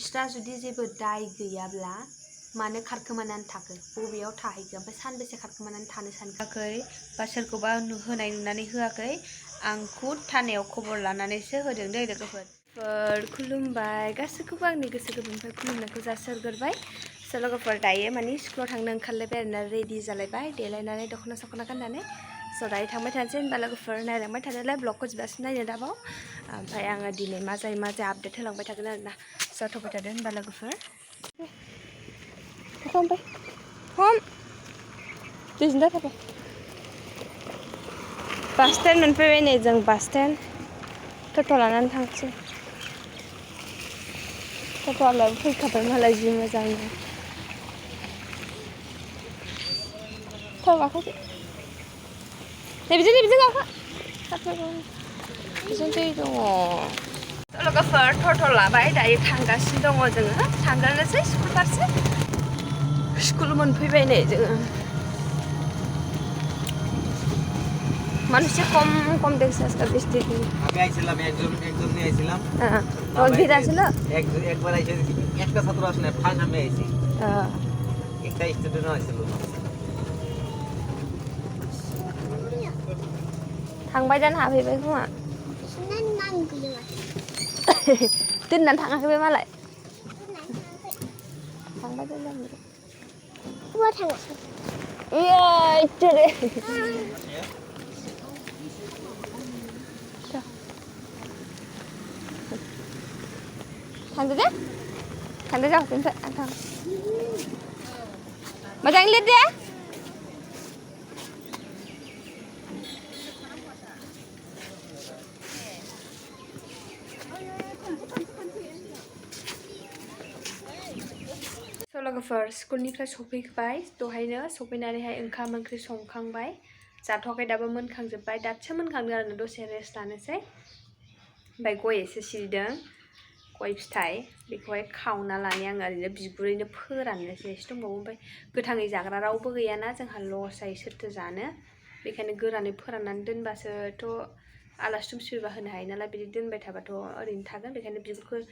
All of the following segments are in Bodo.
नोंस्रा जुदि जेबो दाय गैयाब्ला मानो खारखोमानानै थाखो बबेयाव थाहैखो ओमफ्राय सानबेसे खारखोमानानै थानो सानखाखै बा सोरखौबा होनाय नुनानै होआखै आं खुद थानायाव खबर लानानैसो होदों दै लोगोफोर खुलुमबाय गासैखौबो आंनि गोसो गोरबोनिफ्राय खुलुमनायखौ जासिहरग्रोबाय स' लोगोफोर दायो माने स्कुलाव थांनो ओंखारलायबाय आरोना रेडि जालायबाय देलायनानै दख'ना सख'ना गाननानै स' दायो थांबाय थानोसै होनबा लोगोफोर नायलांबाय थानोलाय ब्लगखौ जोबजासिम नायनो दाबाव ओमफ्राय आङो दिनै मा जायो आपडेट होलांबाय थागोन आरोना स' थ'बाय थादो होनबा लोगोफोर बास स्टेन्ड मोनफैबाय नै जों बास स्टेन्ड टट' लानानै थांसै टट'आलाय फैखाबाय मालाय जि मोजांनो थाव गाखोदो बिजों गाखो बिजों दै दङ लोगोफोर टट' लाबाय दायो थांगासिनो दङ जोङो थांग्रोनोसै स्कुल फारसे स्कुल मोनफैबाय नै जोङो মানুষে কম কম দেখছে আজকে বৃষ্টি দিন আমি আইছিলাম একজন নিয়ে আইছিলাম তোর ভিড় আছিল একবার আইছে একটা ছাত্র আসে না ফার্স্ট আমি আইছি একটা স্টুডেন্ট আইছিল थांबाय दान हाबहैबाय खोमा दोननानै थाङाखै बे मालाय थांबाय दोननानै बहा थाङा इटरे थांदो दे जागासिनो आं थां मोजाङै लिर दे लोगोफोर स्कुलनिफ्राय सफैबाय दहायनो सफैनानैहाय ओंखाम ओंख्रि संखांबाय जाथ'वाखै दाबो मोनखांजोब्बाय दासो मोनखांदों आरो दसे रेस्ट लानोसै ओमफ्राय गय एसे सिरिदों गय फिथाइ बेखौहाय खावना लानानै आं ओरैनो बिगुरैनो फोराननोसै एसे दंबावो ओमफ्राय गोथाङै जाग्रा रावबो गैयाना जोंहा लस जायो सोरथो जानो बेखायनो गोरानै फोराननानै दोनबासोथ' आलासि दुमसि फैबा होनो हायो नालाय बिदि दोनबाय थाबाथ' ओरैनो थागोन बेखायनो बिगुरखौ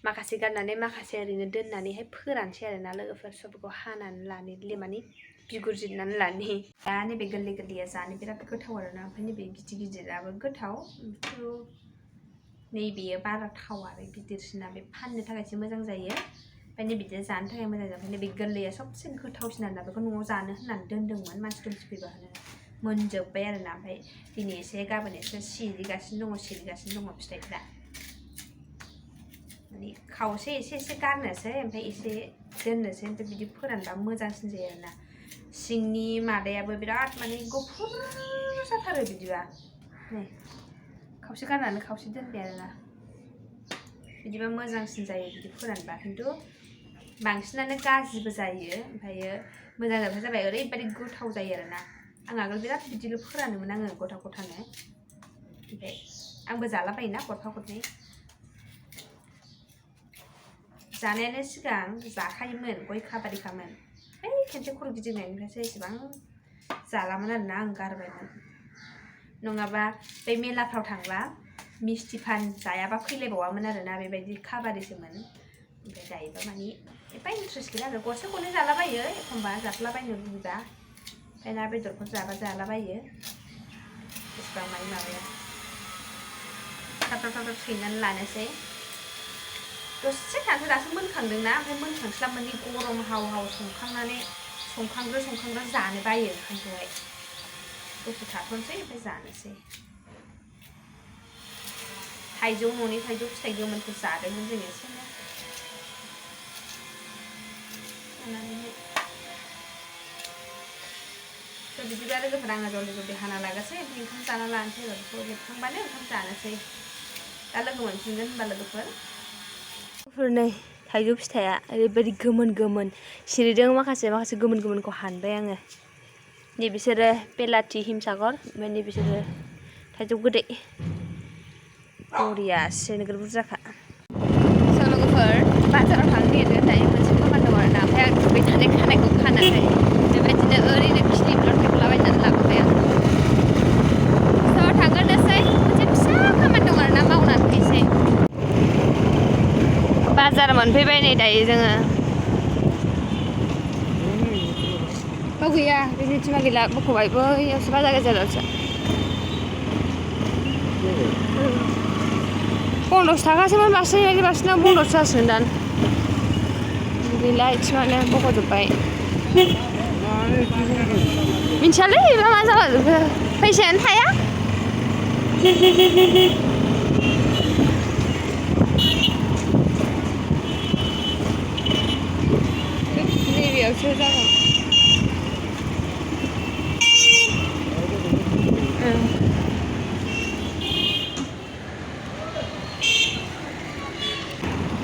माखासे गारनानै माखासे ओरैनो दोननानैहाय फोरानसै आरोना लोगोफोर सबखौ हानानै लानो माने बिगुर जिरनानै लानि दा नैबे गोरलै गोरलैया जानो बिराद गोथाव आरोना ओमफ्राय नैबे गिदिर गिदिराबो गोथाव नैबेयो बारा थाव आरो गिदिरसिना बे फाननो थाखायसो मोजां जायो ओमफ्राय नैबेदिनो जानो थाखाय मोजां जायो ओमफ्राय नैबे गोरलैया सबसे गोथावसिन आरोना बेखौ न'आव जानो होननानै दोन्दोंमोन मानसि दुमसि फैबा होनो मोनजोब्बाय आरोना ओमफ्राय दिनै एसे गाबोन एसे सिरिगासिनो दङ फिथाइफ्रा माने खावसे एसे गारनोसै ओमफ्राय एसे दोननोसै ओमफ्राय बिदि फोरानबा मोजांसिन जायो आरोना सिंनि मादायाबो बिराद माने गुफुर जाथारो बिदिबा नै खावसे गारनानै खावसे दोनबाय आरोना बिदिबा मोजांसिन जायो बिदि फोरानबा खिन्थु बांसिनानो गाज्रिबो जायो ओमफ्रायो मोजां जाबाय ओरैबायदि गोथाव जायो आरोना आं आगोल बिराद बिदिल' फोरानोमोन आङो गथा गथानो ओमफ्राय आंबो जालाबायोना गरफा गरनै जानायानो सिगां जाखायोमोन गय खाबारिखामोन ओइ खेनसे खर' गिदिंनायनिफ्रायसो एसेबां जालामोन आरोना आं गारबायमोन नङाबा बे मेलाफ्राव थांबा मिस्थि फान जायाबा फैलायबावामोन आरोना बेबायदि खाबारिसोमोन ओमफ्राय जायोबा माने एफा इन्ट्रेस्ट गैला आरो गरसे गरनै जालाबायो एखमबा जाफ्लाबायनो लुबैबा ओमफ्राय ना बेदरफोर जाबा जालाबायो एसेबां माने माबाया थाब सैनानै लानोसै दसे थांसो दासो मोनखांदोंना ओमफ्राय मोनखांस्लाब माने गरम हाव संखांनानै संखांग्रो जानो बायो ओंखामखौहाय दसे थाथ'नोसै ओमफ्राय जानोसै न'नि थाइजौ फिथाइ गोमोनखौ जादोंमोन जों एसेनो बिदिबा लोगोफोर आङो जल्दि हाना लागासै ओमफ्राय ओंखाम जाना लानोसै आरो बेखौ लेबखांबानो ओंखाम जानोसै दा लोगो मोनफिनगोन होनबा लोगोफोर नै थाइजौ फिथाइया ओरैबायदि गोमोन सिरिदों माखासे गोमोनखौ हानबाय आङो नै बिसोरो बेलाथि हिमसागर ओमफ्राय नै बिसोरो थाइजौ गोदै बरियासे नोगोर बुरजाखा स' लोगोफोर बाजाराव थांनो नागिरदों दायो मोनसे खामानि दं आरोना ओमफ्राय आं दुगै थानाय खानायखौ खानानै बेबायदिनो ओरैनो खिलिफोराव थेबलाबायनानै लाबोबाय आं स' थांग्रोनोसै मोनसे फिसा खामानि दं आरोना मावनानै फैसै बाजार मोनफैबाय नै दायो जोङो गैया बिनिथिंबा गैला बख'बाय बैयावसो बाजार गेजेरावसो 15 थाखासोमोन बासिनाव 15 जासिगोन दां गैला इथिंबानो बख'जोब्बाय मिथियालै मा जालाजोबखो फैसायानो थाया नैबेयावसो जागोन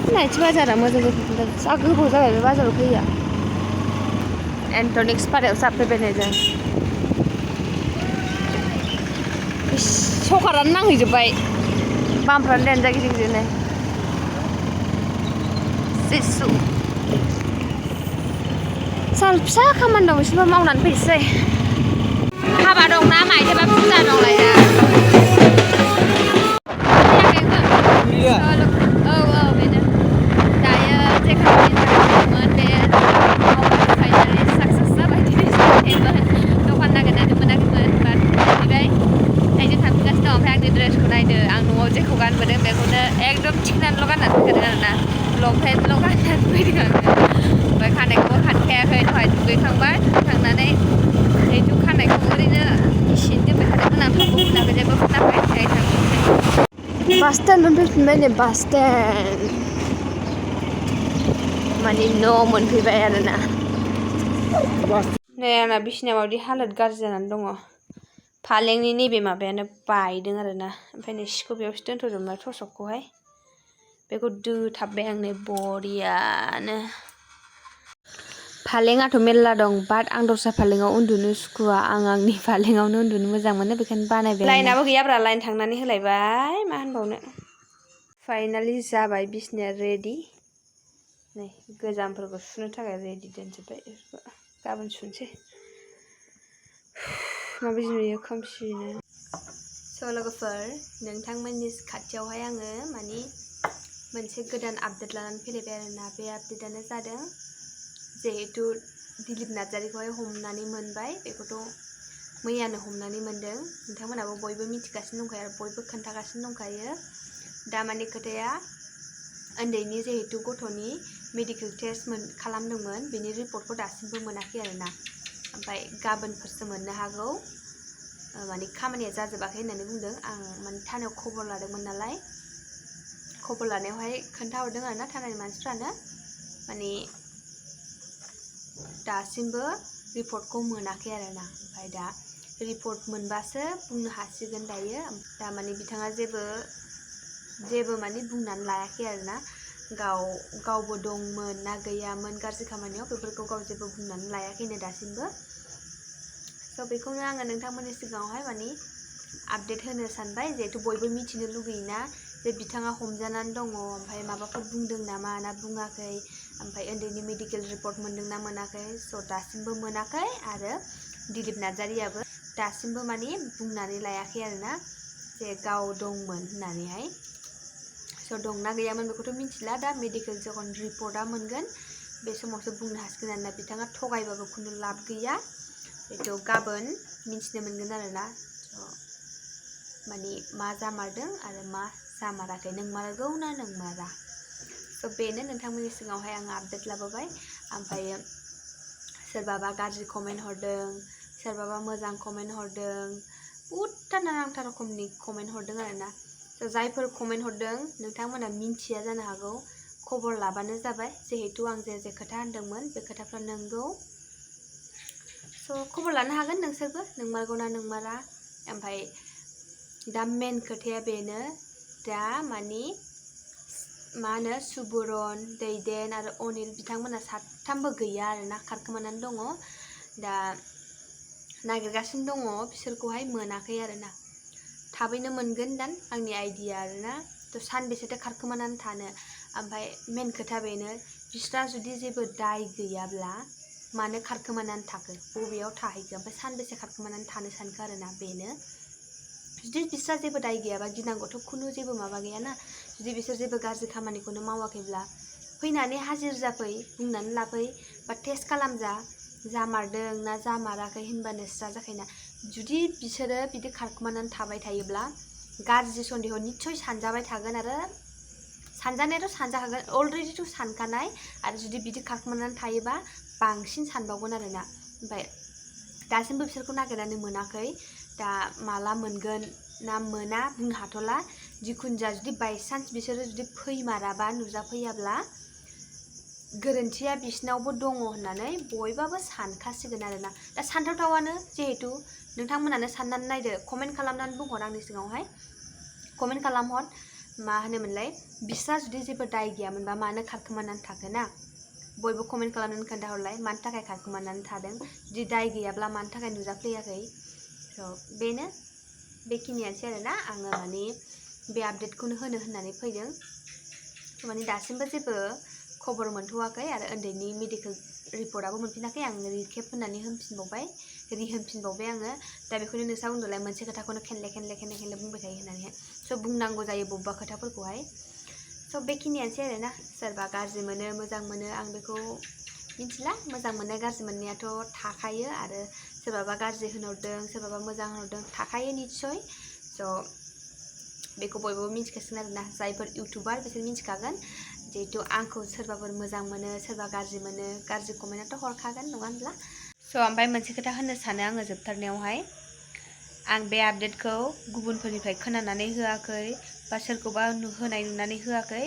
नायथि बाजारा मोजां जाथारदों जा गोबाव जाबाय बे बाजाराव फैया एन्टनिक्स पारायाव साफैबाय नै जों सकारानो नांहैजोब्बाय बामफ्रानो देनजा गिदिर गिदिरनो जिसु साल फिसा खामानि दं बिसोरबो मावनानै फैसै हाबा दंना माइथाबा फुजा दंलायना एकदम थिखनानैल' गाननानै फैखादों आरोना लंपेन्टल' गाननानै फैदों आङो ओमफ्राय खानायखौबो खानखायाखै दहाय दुगैखांबाय दुगैखांनानै जिहेथु खानायखौ ओरैनो इसे दोनबाय थादोंमोन आं थावबो फुनाखै जेबो फुनाखै ओमफ्राय थांनोसै बास स्टेन्ड मोनफैफिनबाय नै बास स्टेन्ड माने न' मोनफैबाय आरोना नै आंना बिसिनाया माबायदि हालोद गाज्रि जानानै दङ फालेंनि नैबे माबायानो बायदों आरोना ओमफ्राय नै सिखौ बेयावसो दोनथ'जोबबाय थसकखौहाय बेखौ दोथाबबाय आं नै बरियानो फालेंआथ' मेरला दं बाट आं दस्रा फालेंआव उन्दुनो सुखुवा आं आंनि फालेंआवनो उन्दुनो मोजां मोनो बेखायनो बानायबाय लाइनाबो गैयाब्रा लाइन थांनानै होलायबाय मा होनबावनो फाइनालि जाबाय बिसिनाया रेडि नै गोजामफोरखौ सुनो थाखाय रेडि दोनजोब्बाय गाबोन सुनोसै माबायदि नुयो खोमसिनो स' लोगोफोर नोंथांमोननि खाथियावहाय आङो माने मोनसे गोदान आपडेट लानानै फैलायबाय आरोना बे आपडेटानो जादों जिहेतु दिलिप नार्जारिखौहाय हमनानै मोनबाय बेखौथ' मैयानो हमनानै मोनदों नोंथांमोनाबो बयबो मिथिगासिनो दंखायो आरो बयबो खोन्थागासिनो दंखायो दा माने खोथाया उन्दैनि जिहेतु गथ'नि मेडिकेल टेस्ट खालामदोंमोन बेनि रिपर्टखौ दासिमबो मोनाखै आरोना ओमफ्राय गाबोनफोरसो मोननो हागौ माने खामानिया जाजोबाखै होननानै बुंदों आं माने थानायाव खबर लादोंमोन नालाय खबर लानायावहाय खोन्थाहरदों आरोना थानानि मानसिफ्रानो माने दासिमबो रिपर्टखौ मोनाखै आरोना ओमफ्राय दा रिपर्ट मोनबासो बुंनो हासिगोन दायो दा माने बिथाङा जेबो माने बुंनानै लायाखै आरोना गावबो दंमोन ना गैयामोन गाज्रि खामानियाव बेफोरखौ गाव जेबो बुंनानै लायाखैनो दासिमबो स' बेखौनो आङो नोंथांमोननि सिगाङावहाय माने आपडेट होनो सानबाय जिहेथु बयबो मिथिनो लुगैयोना जे बिथाङा हमजानानै दङ ओमफ्राय माबाफोर बुंदों नामा ना बुङाखै ओमफ्राय उन्दैनि मेडिकेल रिपर्ट मोनदों ना मोनाखै स' दासिमबो मोनाखै आरो दिलिप नार्जारियाबो दासिमबो माने बुंनानै लायाखै आरोना जे गाव दंमोन होननानैहाय स' दंना गैयामोन बेखौथ' मिथिला दा मेडिकेल जेखन रिपर्टआ मोनगोन बे समावसो बुंनो हासिगोन आरोना बिथाङा थगायबाबो खुनु लाब गैया बेथ' गाबोन मिथिनो मोनगोन आरोना माने मा जामारदों आरो मा जामाराखै नोंमारगौ ना नोंमारा स' बेनो नोंथांमोननि सिगाङावहाय आङो आपडेट लाबोबाय ओमफ्राय सोरबाबा गाज्रि कमेन्ट हरदों सोरबाबा मोजां कमेन्ट हरदों बुहुदथा नानांथा रोखोमनि कमेन्ट हरदों आरोना स' जायफोर कमेन्ट हरदों नोंथांमोना मिन्थिया जानो हागौ खबर लाबानो जाबाय जिहेतु आं जे खोथा होनदोंमोन बे खोथाफ्रा नंगौ स' खबर लानो हागोन नोंसोरबो नोंमारगौ ना नोंमारा ओमफ्राय दा मेन खोथाया बेनो दा माने मा होनो सुबुरन दैदेन आरो अनिल बिथांमोना साथामबो गैया आरोना खारखोमानानै दङ दा नागिरगासिनो दङ बिसोरखौहाय मोनाखै आरोना थाबैनो मोनगोन दां आंनि आइडिया आरोना थ' सानबेसेथो खारखोमानानै थानो ओमफ्राय मेन खोथा बेनो बिस्रा जुदि जेबो दाय गैयाब्ला मानो खारखोमानानै थाखो बबेयाव थाहैखो ओमफ्राय सानबेसे खारखोमानानै थानो सानखो आरोना बेनो जुदि बिस्रा जेबो दाय गैयाबा गिनांगौथ' खुनु जेबो माबा गैयाना जुदि बिसोर जेबो गाज्रि खामानिखौनो मावाखैब्ला फैनानै हाजिर जाफै बुंनानै लाफै बा टेस्ट खालामजा जामारदों ना जामाराखै होनबानो स्रा जाखायोना जुदि बिसोरो बिदि खारखुमानानै थाबाय थायोब्ला गाज्रि सन्देह निस्सय सानजाबाय थागोन आरो सानजानायाथ' सानजाखागोन अलरेडिथ' सानखानाय आरो जुदि बिदि खारखुमानानै थायोबा बांसिन सानबावगोन आरोना ओमफ्राय दासिमबो बिसोरखौ नागिरनानै मोनाखै दा माला मोनगोन ना मोना बुंनो हाथ'ला जिखुनु जा जुदि बायसान्स बिसोरो जुदि फैमाराबा नुजाफैयाब्ला गोरोन्थिया बिसिनावबो दङ होननानै बयबाबो सानखासिगोन आरोना दा सानथावथावानो जिहेतु नोंथांमोनानो साननानै नायदो कमेन्ट खालामनानै बुंहर आंनि सिगाङावहाय कमेन्ट खालामहर मा होनोमोनलाय बिस्रा जुदि जेबो दाय गैयामोनबा मानो खारखोमानानै थाखोना बयबो कमेन्ट खालामनानै खोन्थाहरलाय मानि थाखाय खारखोमानानै थादों जुदि दाय गैयाब्ला मानि थाखाय नुजाफैयाखै स' बेनो बेखिनियानोसै आरोना आङो माने बे आपडेटखौनो होनो होननानै फैदों माने दासिमबो जेबो खबर मोनथ'वाखै आरो उन्दैनि मेडिकेल रिपर्टआबो मोनफिनाखै आं रिकेप होननानै रिहोनफिनबावबाय आङो दा बेखौनो नोंसा बुंदोलाय मोनसे खोथाखौनो खेनले बुंबाय थायो होननानैहाय स' बुंनांगौ जायो बबेबा खोथाफोरखौहाय स' बेखिनियानोसै आरोना सोरबा गाज्रि मोनो मोजां मोनो आं बेखौ मिथिला मोजां मोननाय गाज्रि मोननायाथ' थाखायो आरो सोरबाबा गाज्रि होनहरदों सोरबाबा मोजां होनहरदों थाखायो निस्सय स' बेखौ बयबो मिथिखासिगोन आरोना जायफोर इउटुबार बिसोर मिथिखागोन जिहेतु आंखौ सोरबाफोर मोजां मोनो सोरबा गाज्रि मोनो गाज्रि कमेन्टआथ' हरखागोन नङा होनब्ला स' ओमफ्राय मोनसे खोथा होननो सानो आङो जोबथारनायावहाय आं बे आपडेटखौ गुबुनफोरनिफ्राय खोनानानै होआखै बा सोरखौबा होनाय नुनानै होआखै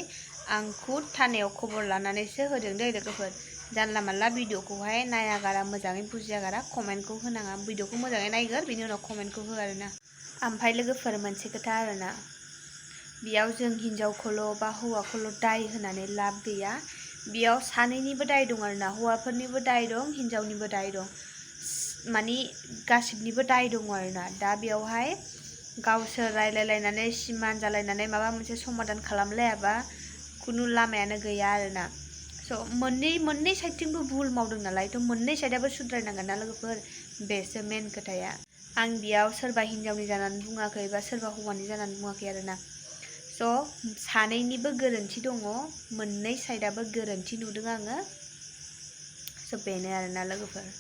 आं खुद थानायाव खबर लानानैसो होदों दै लोगोफोर जानला मानला भिडिअखौहाय नायागारा मोजाङै बुजियागारा कमेन्टखौ होनाङा भिडिअखौ मोजाङै नायगोर बिनि उनाव कमेन्टखौ हो आरोना ओमफ्राय लोगोफोर मोनसे खोथा आरोना बेयाव जों हिन्जावखौल' बा हौवाखौल' दाय होनानै लाब गैया बेयाव सानैनिबो दाय दं आरोना हौवाफोरनिबो दाय दं हिन्जावनिबो दाय दं माने गासिबनिबो दाय दङ आरोना दा बेयावहाय गावसोर रायलायलायनानै सिमान जालायनानै माबा मोनसे समाधान खालामलायाबा खुनु लामायानो गैया आरोना स' मोननै साइडथिंबो भुल मावदों नालाय थ' मोननै साइडआबो सुद्रायनांगोन ना लोगोफोर बेसो मेन खोथाया आं बेयाव सोरबा हिन्जावनि जानानै बुङाखै बा सोरबा हौवानि जानानै बुङाखै आरोना स' सानैनिबो गोरोन्थि दङ मोननै साइडआबो गोरोन्थि नुदों आङो स' बेनो आरोना लोगोफोर